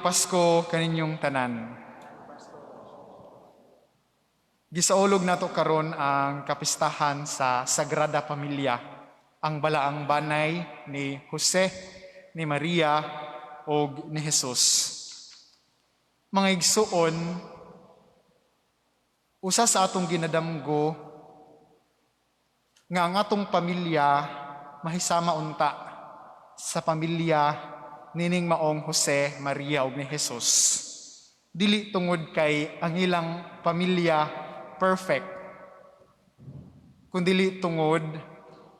Pasko kaninyong tanan. Gisaulog nato karon ang kapistahan sa Sagrada Familia, ang balaang banay ni Jose, ni Maria ug ni Jesus. Mga igsuon, usa sa atong ginadamgo nga ang atong pamilya mahisama unta sa pamilya nining maong Jose, Maria ug ni Jesus. Dili tungod kay ang ilang pamilya perfect, kundili tungod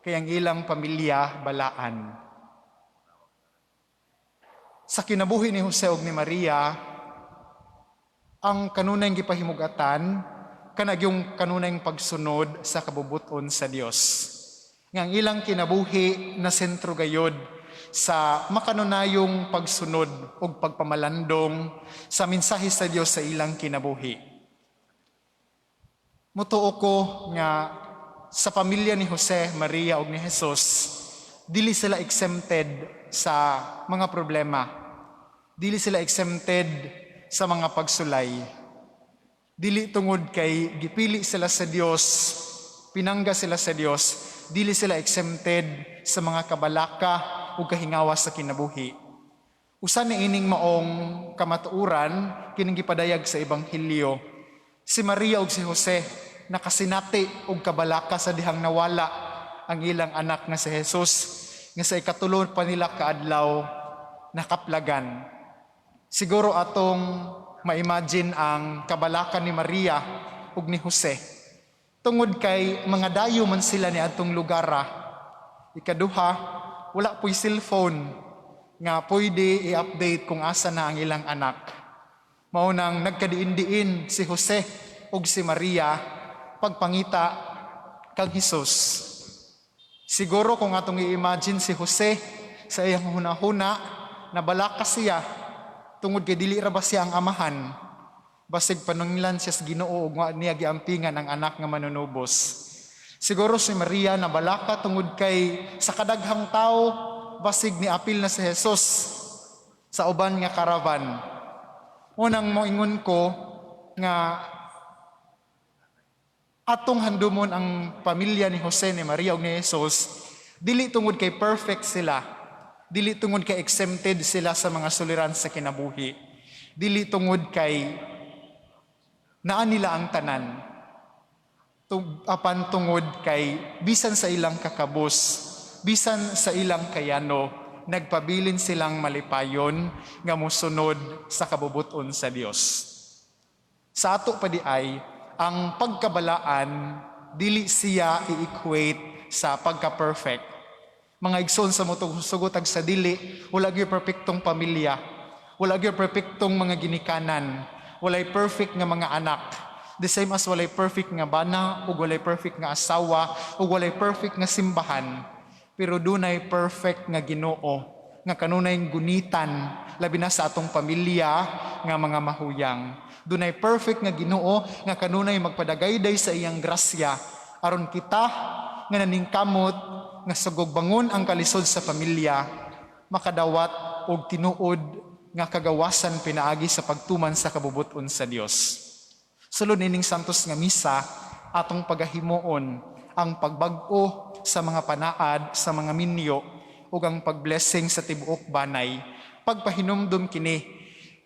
kay ang ilang pamilya balaan. Sa kinabuhi ni Jose ug ni Maria, ang kanunay gipahimugatan kanang kanunay pagsunod sa kabubut-on sa Dios. Nga ang ilang kinabuhi na sentro gayod sa makanunayong pagsunod ug pagpamalandong sa mensahe sa Dios sa ilang kinabuhi. Mutuo ko nga sa pamilya ni Jose, Maria ug ni Jesus, dili sila exempted sa mga problema. Dili sila exempted sa mga pagsulay. Dili tungod kay gipili sila sa Dios, pinangga sila sa Dios, dili sila exempted sa mga kabalaka ug kahingawa sa kinabuhi. Usa ni ining maong kamatuoran kining gipadayag sa Ebanghelyo. Si Maria ug si Jose nakasinati og kabalaka sa dihang nawala ang ilang anak nga si Jesus nga sa ikatulo pa nila kaadlaw nakaplagan. Siguro atong ma-imagine ang kabalaka ni Maria ug ni Jose. Tungod kay mga dayo man sila ni adtong lugara. Ikaduha, wala po'y cellphone nga pwede i-update kung asa na ang ilang anak. Mao nang nagkadiin-diin si Jose ug si Maria pagpangita kang Jesus. Siguro kung atong i-imagine si Jose sa iyang hunahuna, nabalaka siya tungod kay dili ra ba siya ang amahan. Basig panunglan siya sa Ginoo ug wa niya giampingan ang anak nga manunubos. Siguro si Maria nabalaka tungod kay sa kadaghang tao basig ni apil na si Jesus sa uban nga caravan. Unang moingon ko nga atong handumon ang pamilya ni Jose, ni Maria ug ni Jesus dili tungod kay perfect sila, dili tungod kay exempted sila sa mga suliran sa kinabuhi, dili tungod kay naa nila ang tanan, apan tungod kay bisan sa ilang kakabos, bisan sa ilang kayano, nagpabilin silang malipayon nga mosunod sa kabubuton sa Dios. Sa ato pa di ay, ang pagkabalaan, dili siya i-equate sa pagka-perfect. Mga igsoon, sa musugot ag sa dili, wala gyud perpektong pamilya, wala gyud perpektong mga ginikanan, walay perfect nga mga anak. The same as walay perfect nga bana, ug walay perfect nga asawa, ug walay perfect nga simbahan. Pero dunay perfect nga Ginoo nga kanunay gunitan labi na sa atong pamilya nga mga mahuyang. Dunay perfect nga Ginoo nga kanunay magpadagayday sa iyang grasya aron kita nga naningkamot nga sugog bangon ang kalisod sa pamilya makadawat og tinuod nga kagawasan pinaagi sa pagtuman sa kabubut-on sa Dios. Sulod nining santos nga misa, atong pagahimuon ang pagbag-o sa mga panaad sa mga minyo ug ang pagblessing sa tibuok banay. Pagpahinumdum kini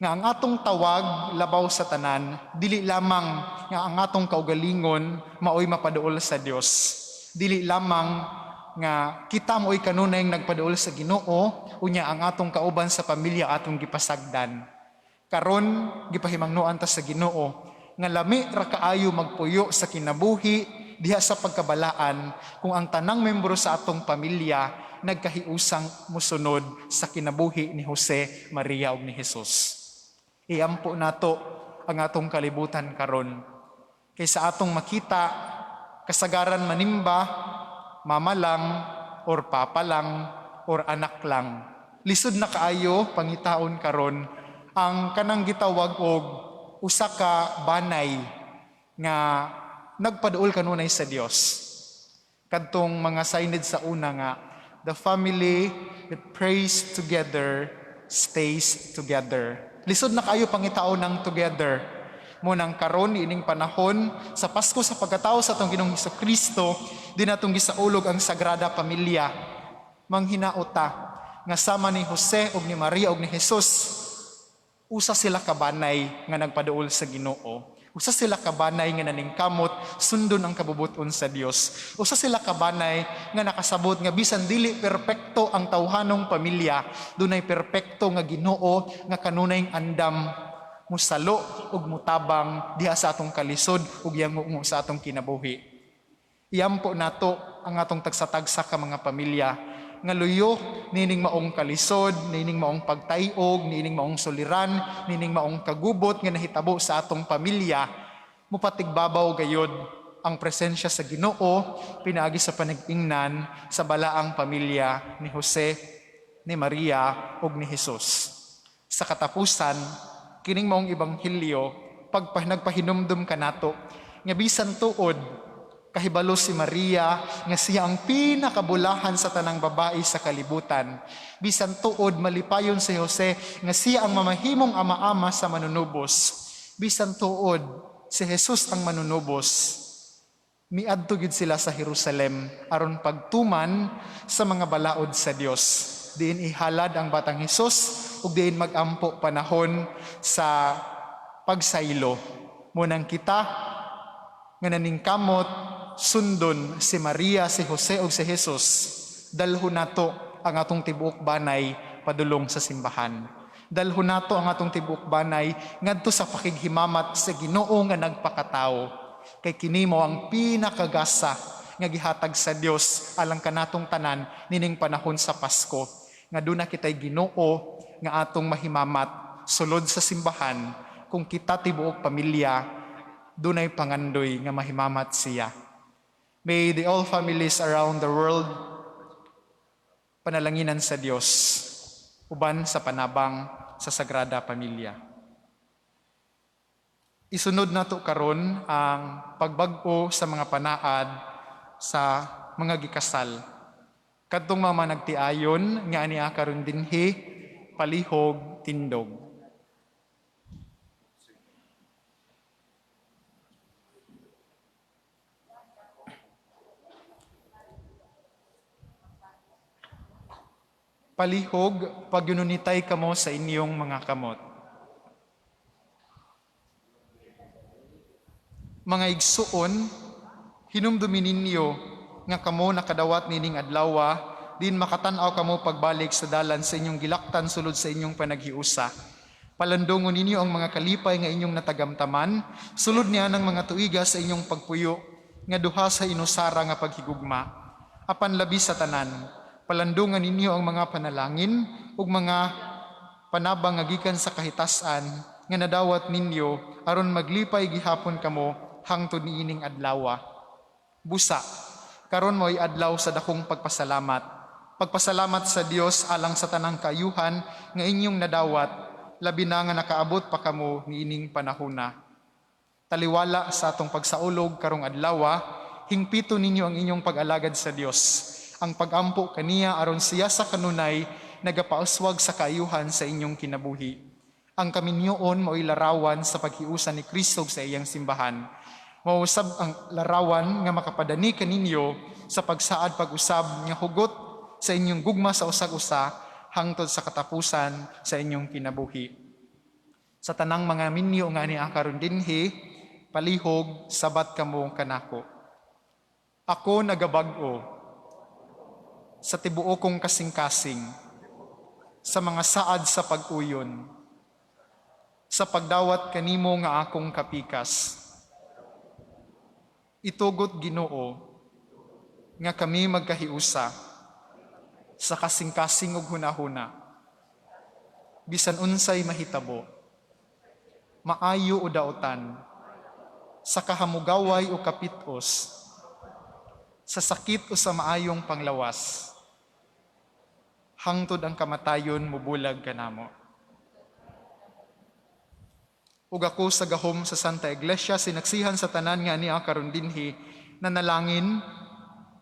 nga ang atong tawag labaw sa tanan dili lamang nga ang atong kaugalingon maoy mapaduol sa Dios. Dili lamang nga kita mo'y kanunay nagpaduol sa Ginoo, unya ang atong kauban sa pamilya atong gipasagdan. Karon gipahimangnoan ta sa Ginoo nga lami ra kaayo magpuyo sa kinabuhi diha sa pagkabalaan kung ang tanang membro sa atong pamilya nagkahiusang musunod sa kinabuhi ni Jose, Maria ug ni Jesus. Iampo nato ang atong kalibutan karon. Kay sa atong makita, kasagaran manimba, mama lang or papa lang or anak lang. Lisod na kaayo pangitaon karon ang kanang gitawag og usa ka banay nga nagpaduol kanunay sa Dios. Kadtong mga signage sa una nga "The family that prays together stays together." Lisod na kayo pangitaon ng together. Mao nang karon, ining panahon sa Pasko sa pagkatao sa atong Ginoong Kristo, di natong gisaulog ang Sagrada Pamilya. Manghinaot ta nga sama ni Jose ug ni Maria ug ni Jesus, usa sila ka banay nga nagpaduol sa Ginoo. Usa sila ka banay nga naningkamot sundon ang kabubuton sa Dios. Usa sila ka banay nga nakasabot nga bisan dili perpekto ang tawhanong pamilya, dunay perpekto nga Ginoo nga kanunay andam musalo ug mutabang diha sa atong kalisod ug yango sa atong kinabuhi. Iampo nato ang atong tagsa-tagsa ka mga pamilya nga luyo nining maong kalisod, nining maong pagtayog, nining maong suliran, nining maong kagubot nga nahitabo sa atong pamilya, mupatigbabaw gayod ang presensya sa Ginoo pinaagi sa panag-ingnan sa balaang pamilya ni Jose, ni Maria ug ni Jesus. Sa katapusan, kining maong ebanghelyo pagpa nagpahinumdum kanato nga bisan tuod kahibalo si Maria nga siya ang pinakabulahan sa tanang babae sa kalibutan. Bisan tuod malipayon si Jose nga siya ang mamahimong ama-ama sa manunubos. Bisan tuod si Jesus ang manunubos, miadto gid sila sa Jerusalem aron pagtuman sa mga balaod sa Dios. Diin ihalad ang batang Hesus ug diin magampo panahon sa pagsaylo. Mao nang kita nga naningkamot sundon si Maria, si Jose ug si Jesus, dalhon nato ang atong tibuok banay padulong sa simbahan. Dalhon nato ang atong tibuok banay ngadto sa pakighimamat sa Ginoo nga nagpakatawo. Kay kini mao ang pinakagasa nga gihatag sa Dios alang kanatong tanan nining panahon sa Pasko, nga duna kitay Ginoo nga atong mahimamat sulod sa simbahan. Kung kita tibuok pamilya dunay pangandoy nga mahimamat siya. May the all families around the world panalanginan sa Dios uban sa panabang sa Sagrada Pamilya. Isunod nato karon ang pagbag-o sa mga panaad sa mga gikasal. Kadtong mga managtiayon nga ania karon dinhi, palihog tindog. Palihog, pagyununitay kamo sa inyong mga kamot. Mga igsuon, hinumdumi ninyo nga kamo nakadawat nining adlawa, din makatan-aw kamo pagbalik sa dalan sa inyong gilaktan sulod sa inyong panaghiusa. Palandungon ninyo ang mga kalipay nga inyong natagamtaman, sulod niya ng mga tuiga sa inyong pagpuyo, nga duha sa inusara nga paghigugma. Apan labi sa tanan, palandungan ninyo ang mga panalangin ug mga panabang nga gikan sa kahitasan nga nadawat ninyo aron maglipay gihapon kamo hangtod niining adlawa. Busa, karon mo'y adlaw sa dakong pagpasalamat. Pagpasalamat sa Dios alang sa tanang kaayuhan nga inyong nadawat, labi na nga nakaabot pa kamo niining panahona. Taliwala sa atong pagsaulog karong adlawa, hingpito ninyo ang inyong pag-alagad sa Dios. Ang pagampo kaniya aron siya sa kanunay nagapauswag sa kaayuhan sa inyong kinabuhi. Ang kaminyoon mao'y larawan sa paghiusa ni Kristo sa iyang simbahan. Mausab ang larawan nga makapadani kaninyo sa pagsaad pag-usab nga hugot sa inyong gugma sa usag-usa hangtod sa katapusan sa inyong kinabuhi. Sa tanang mga minyo nga ania karon dinhi, palihog sabat kamo kanako. Ako nagabag-o sa tibuok kong kasing-kasing, sa mga saad sa pag-uyon, sa pagdawat kanimo nga akong kapikas. Itugot, Ginoo, nga kami magkahiusa sa kasing-kasing ug hunahuna. Bisan unsay mahitabo, maayo o daotan, sa kahamugaway o kapitos, sa sakit o sa maayong panglawas, hangtod ang kamatayon mubulag kanamo. Ug ako sa gahom sa Santa Iglesia, sinaksihan sa tanan nga ania karon dinhi, nanalangin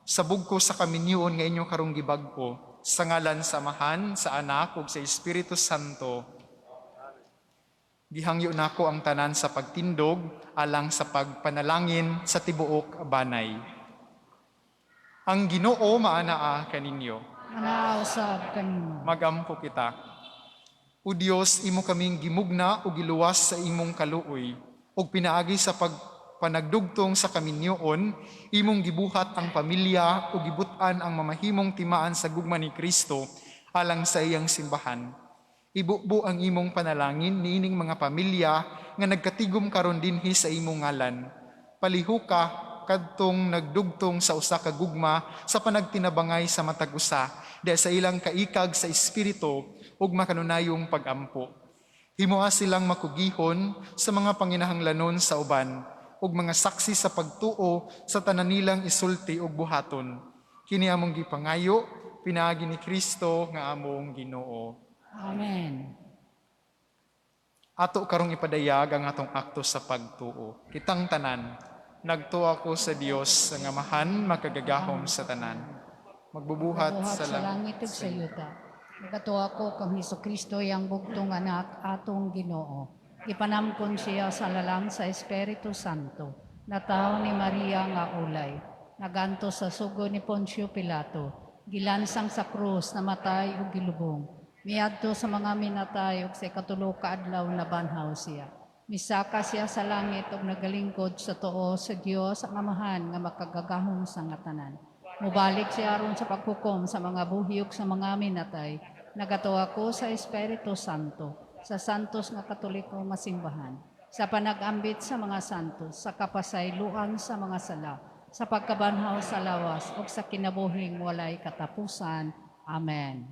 sa bugko sa kaminyoon nga inyo karong gibag-o, sa ngalan sa Amahan, sa Anak ug sa Espiritu Santo. Gihangyo nako ang tanan sa pagtindog alang sa pagpanalangin sa tibuok banay. Ang Ginoo maanaa kaninyo. Manaa usab kanimo. Magampo kita. O Dios, imo kaming gimugna o giluwas sa imong kaluoy, ug pinaagi sa pagpanagdugtong sa kaminyoon, imong gibuhat ang pamilya ug gibut-an ang mamahimong timaan sa gugma ni Kristo alang sa iyang simbahan. Ibubo ang imong panalangin niining mga pamilya nga nagkatigom karon dinhi sa imong ngalan. Palihuka kadtong nagdugtong sa usa ka gugma sa panagtinabangay sa matag usa, diha sa ilang kaikag sa espiritu ug makanunayong pagampo. Himoa silang makugihon sa mga panginahanglanon sa uban ug mga saksi sa pagtuo sa tanan nilang isulti ug buhaton. Kini among gipangayo pinaagi ni Kristo nga among Ginoo. Amen. Ato karong ipadayag ang atong akto sa pagtuo. Kitang tanan, nagtuo ako sa Dios ang Amahan makagagahom sa tanan, magbubuhat Buhat sa sa langit ug sa yuta. Nagatuo ako kang Hesukristo iyang bugtong anak atong Ginoo. Gipanamkon siya sa lalang sa Espiritu Santo. Natawo ni Maria nga ulay. Nagantos sa sugo ni Poncio Pilato. Gilansang sa krus, namatay ug gilubong. Miadto sa mga minatay ug sa ikatulo ka adlaw nabanhaw siya. Misaka siya sa langit ug nagalingkod sa tuo sa Dios ang Amahan nga makagagahom sa nga tanan. Mubalik siya aron sa paghukom sa mga buhi ug sa mga minatay. Nagatuo ako sa Espiritu Santo, sa santos nga Katoliko nga simbahan, sa panag-ambit sa mga santos, sa kapasayloan sa mga sala, sa pagkabanhaw sa lawas ug sa kinabuhing walay katapusan. Amen.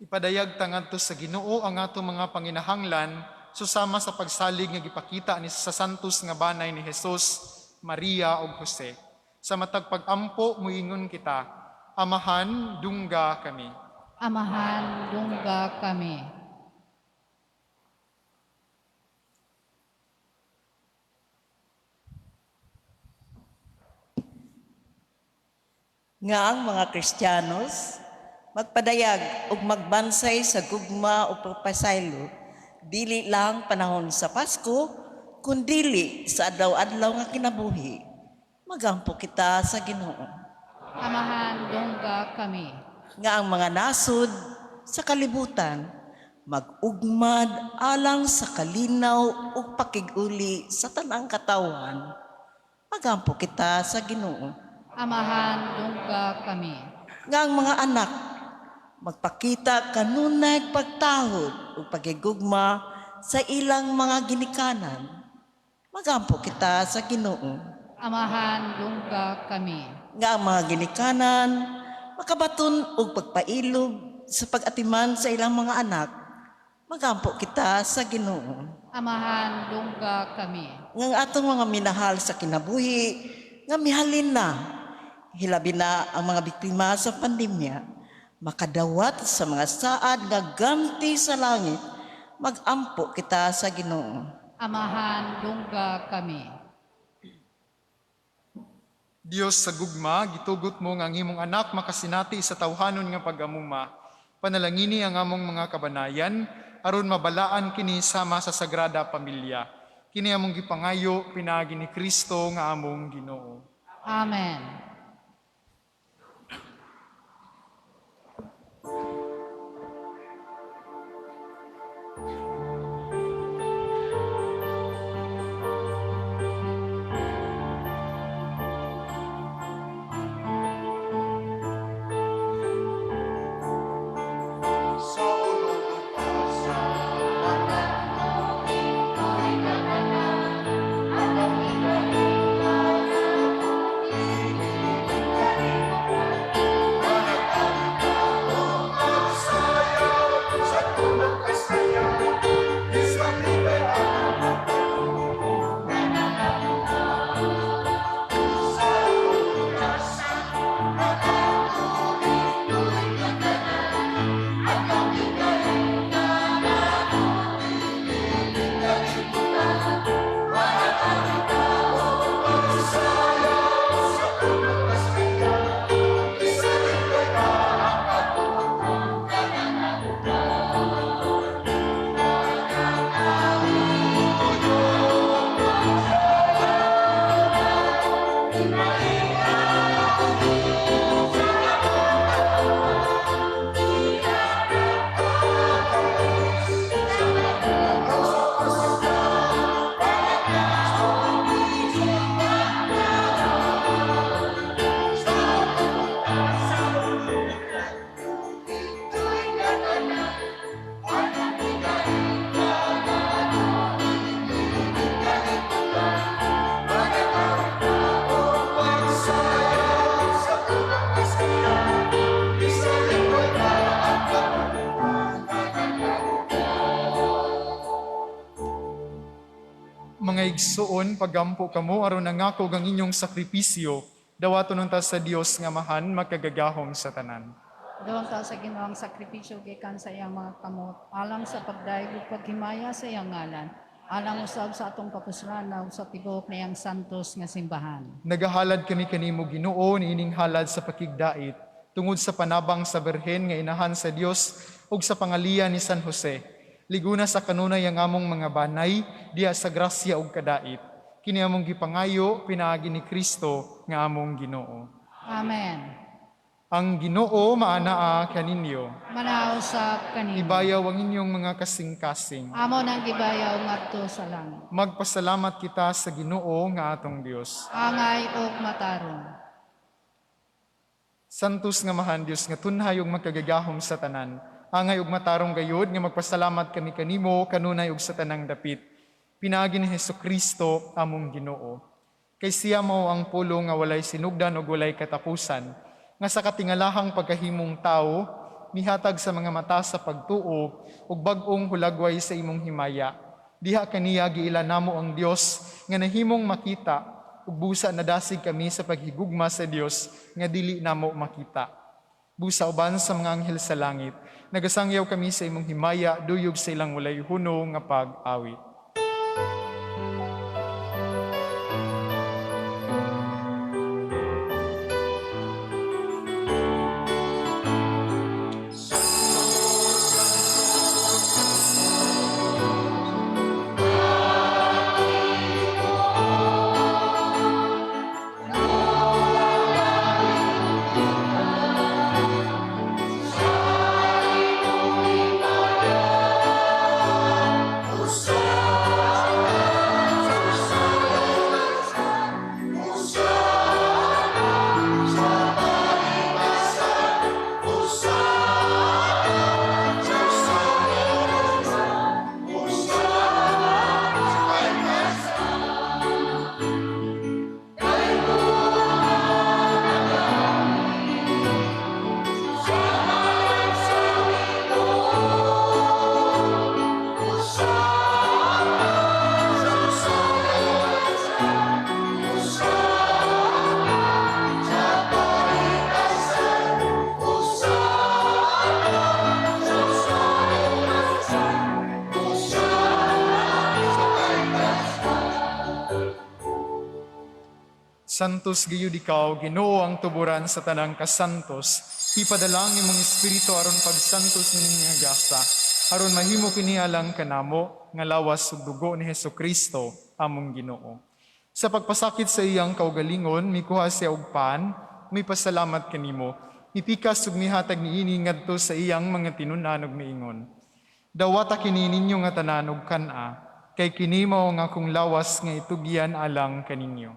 Ipadayag ta ngadto sa Ginoo ang atong mga panginahanglan susama sa pagsalig nga gipakita ni sa santos nga banay ni Jesus, Maria ug Jose. Sa matag pag-ampo muingon kita, Amahan, dungga kami. Amahan, dungga kami. Nga ang mga Kristiyanos magpadayag ug magbansay sa gugma ug pagpasaylo dili lang panahon sa Pasko kundili sa adlaw-adlaw nga kinabuhi. Magampo kita sa Ginoo. Amahan, dungga kami. Nga ang mga nasod sa kalibutan mag-ugmad alang sa kalinaw ug pakig-uli sa tanang katawhan. Magampo kita sa Ginoo. Amahan, dungga kami. Nga ang mga anak magpakita kanunay pagtahod ug pagigugma sa ilang mga ginikanan. Magampo kita sa Ginoo. Amahan, dungga kami. Nga ang mga ginikanan makabaton og pagpailob sa pag-atiman sa ilang mga anak. Magampo kita sa Ginoo. Amahan, dungga kami. Nga ang atong mga minahal sa kinabuhi nga mihalin na, hilabi na ang mga biktima sa pandemya, makadawat sa mga saad nga gamti sa langit. Magampo kita sa Ginoo. Amahan, dungga kami. Dios sa gugma, gitugot mo nga ang imong anak makasinati sa tawhanon nga pag-amuma. Panalangini ang among mga kabanayan aron mabalaan kini sama sa Sagrada Pamilya. Kini among gipangayo pinaagi ni Kristo nga among Ginoo. Amen. Sa ulo sa anak, Mga igsuon, pagampo kamo aron nangakog ang inyong sakripisyo, dawaton unta sa Dios nga Amahan makagagahom sa tanan. Dawata sa Ginoo ang sakripisyo gikan sa iyang mga kamot, alang sa pagdayeg ug paghimaya sa iyang ngalan, alang usab sa atong kapuslan ug sa tibuok niyang santos nga simbahan. Nagahalad kami kanimo, Ginoo, niining halad sa pakigdait tungod sa panabang sa Birhen nga inahan sa Dios ug sa pangalian ni San Jose. Liguna sa kanunay ang among mga banay diha sa grasya ug kadait. Kini among gipangayo pinaagi ni Kristo nga among Ginoo. Amen. Ang Ginoo maanaa kaninyo. Manaa usab kanimo. Ibayaw ang inyong mga kasing-kasing. Amo nang gibayaw ngadto sa langit. Magpasalamat kita sa Ginoo nga atong Dios. Angay ug matarong. Santos nga Amahan Dios nga tunhay ug makagagahom sa tanan. Angay ug matarong gayud nga magpasalamat kami kanimo kanunay ug sa tanang dapit. Pinaagi ni Hesukristo among Ginoo. Kay siya mao ang pulong nga walay sinugdan ug walay katapusan, nga sa katingalahang pagkahimong tawo mihatag sa mga mata sa pagtuo ug bag-ong hulagway sa imong himaya. Diha kaniya giila namo ang Dios nga nahimong makita ug busa nadasig kami sa paghigugma sa Dios nga dili namo makita. Busa uban sa mga anghel sa langit, nagasangyaw kami sa imong himaya duyog sa ilang walay huno nga pag-awit. Santos gayud ikaw, Ginoo, ang tuburan sa tanang kasantos. Ipadala ang imong espiritu aron pagsantos nining nga gasa, aron mahimo kini alang kanamo nga lawas ug dugo ni Hesukristo among Ginoo. Sa pagpasakit sa iyang kaugalingon, mikuha siya og pan, mipasalamat kanimo, mipikas ug mihatag niini ngadto sa iyang mga tinun-an ug miingon: "Dawata kini ninyo nga tanan ug kan-a, kay kini mao ang akong lawas nga itugyan alang kaninyo."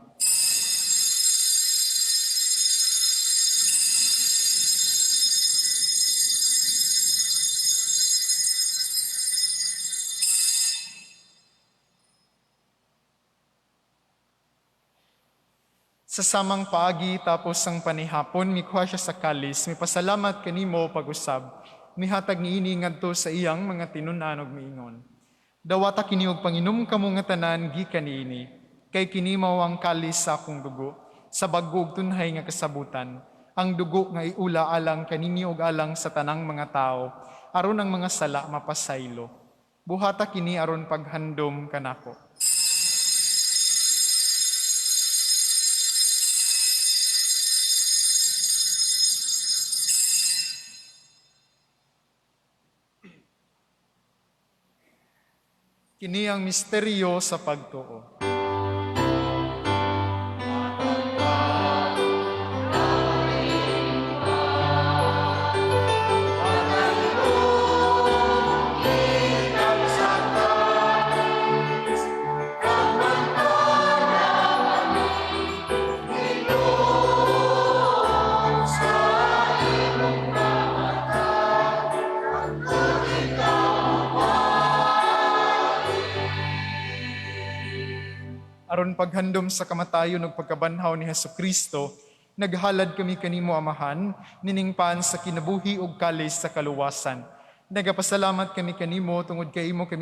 Sa samang paagi tapos ang panihapon, mikuha siya sa kalis, mipasalamat kanimo pag-usab, mihatag niini ngadto sa iyang mga tinun-an ug miingon: "Dawata kini og panginom kamo nga tanan gikan niini, kay kini mao ang kalis sa akong dugo, sa bag-o ug tunhay nga kasabutan, ang dugo nga iula alang kaninyo ug alang sa tanang mga tawo, aron ang mga sala mapasaylo. Buhata kini aron paghandom kanako." Kini ang misteryo sa pagtuo. Aron paghandom sa kamatayon ug pagkabanhaw ni Hesukristo, naghalad kami kanimo, Amahan, nining pan sa kinabuhi ug kalis sa kaluwasan. Nagapasalamat kami kanimo tungod kay imo kami